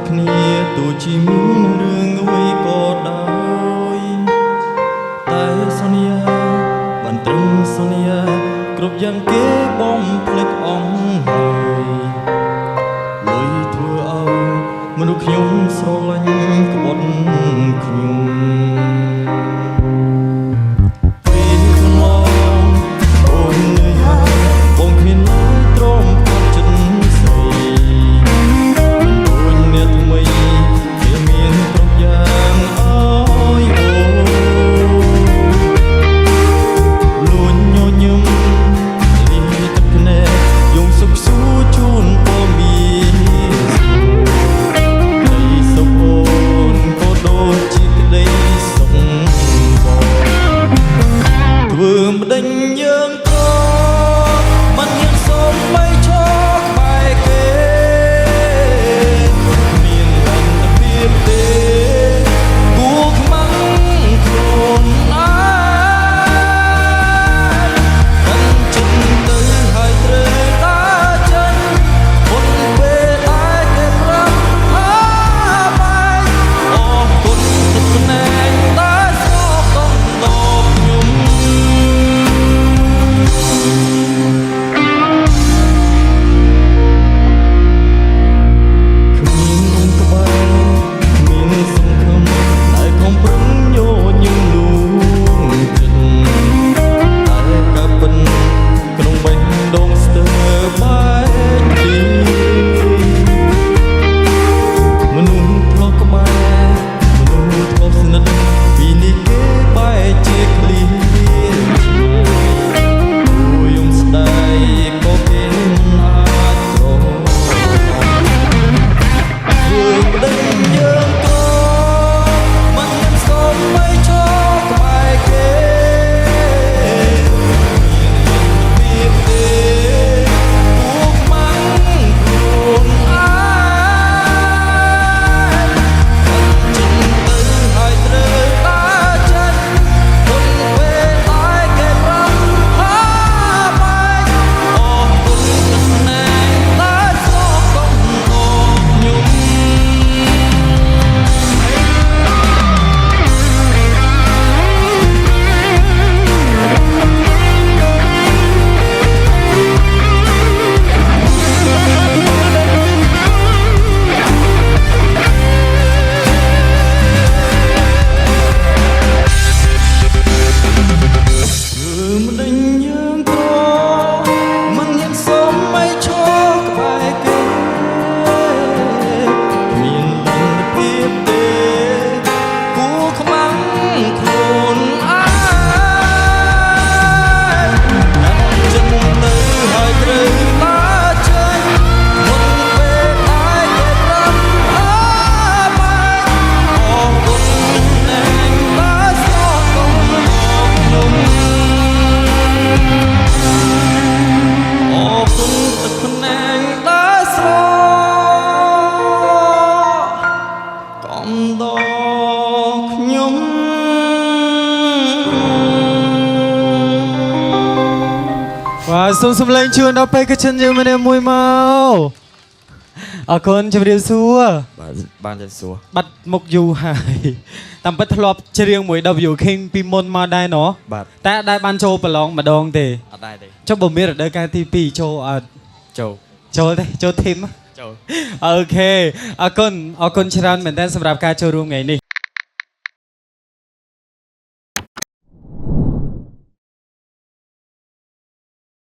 គ្នាទោះជាមានរឿងអ្វីក៏ដោយតែសន្យាបានត្រឹមសន្យាគ្រប់យ៉ាងគេបំភ្លេចអស់ហើយលុយធ្វើឲ្យមនុស្សខ្ញុំស្រឡាញ់ក្បត់ខ្ញុំ ពេលកន្លងអូននឿយហើយបងគ្មានឡើយទ្រាំផ្គត់ចិត្តស្រីមិនដូចអ្នកថ្មីគេមានគ្រប់យ៉ាងអើយអូនលួចញញឹមលីទឹកភ្នែកយំសុខសួរជូនពមានក្តីសុខអូនក៏ដូចជាក្តីសុខបង ធ្វើម្ដេញយើងក៏មិនហ៊ានសូមបីឈរក្បែរគេគ្មានលទ្ធភាពទេគួរខ្មាំងខ្លួនឯងមិនចិត្តទៅហើយត្រូវតែចេញមុនពេលដែលគេប្រាប់ថាបែកអរគុណទឹកភ្នែកតែស្រកកដបខ្ញុំ គ្មានអូនក្បែរគ្មានសង្ឃឹមតែខំប្រឹងញញឹមលួងចិត្តតែកាពិនក្នុងបេះដូងស្ទើរបែកទីមនុស្សធ្លាប់ក្បែរមនុស្សធ្លាប់ស្និទ្ធពីនេះគេបែកជាឃ្លាមួយយំស្ដាយក៏គេមិនអាចទ្រាំ ធ្វើម្ដេចយើងក៏មិនហ៊ានសូមបីឈរក្បែរគេមានលទ្ធភាពទេពួកខ្មាំងខ្លួនឯងចិត្តទៅហើយត្រូវតែចេញមុនពេលតែគេប្រាប់ថាបែកអរគុណទឹកភ្នែកតែស្រកកដខ្ញុំ ធ្វើម្ដេចយើងក៏មិនហ៊ានសុំឲ្យឈរក្បែរគេគ្មានលទ្ធភាពទេគួរខ្មាំងខ្លួនឯងចិត្តទៅហើយត្រូវតែចេញមុនពេលតែគេប្រាប់ថាបែកអរគុណទឹកភ្នែកតែស្រកកខ្ញុំ អរគុណទឹកភ្នែកដែលស្រកកំដរខ្ញុំ បាទសូមសម្លេងជួនដល់បេក្ខជនយើងម្នាក់មួយមកអរគុណជម្រាបសួរ បាទបានតែសួរ បាត់មុខយូរហើយតាមពិតធ្លាប់ច្រៀងមួយ W King ពីមុនមកដែរណោះ បាទ តែអត់ដែលបានចូលប្រឡងម្ដងទេ អត់ដែរទេ ចុះបើមានរដូវកាលទី2ចូលអត់ ចូល ចូលទេចូលធីម ចូល OK អរគុណអរគុណច្រើនមែនទែនសម្រាប់ការចូលរួមថ្ងៃនេះ។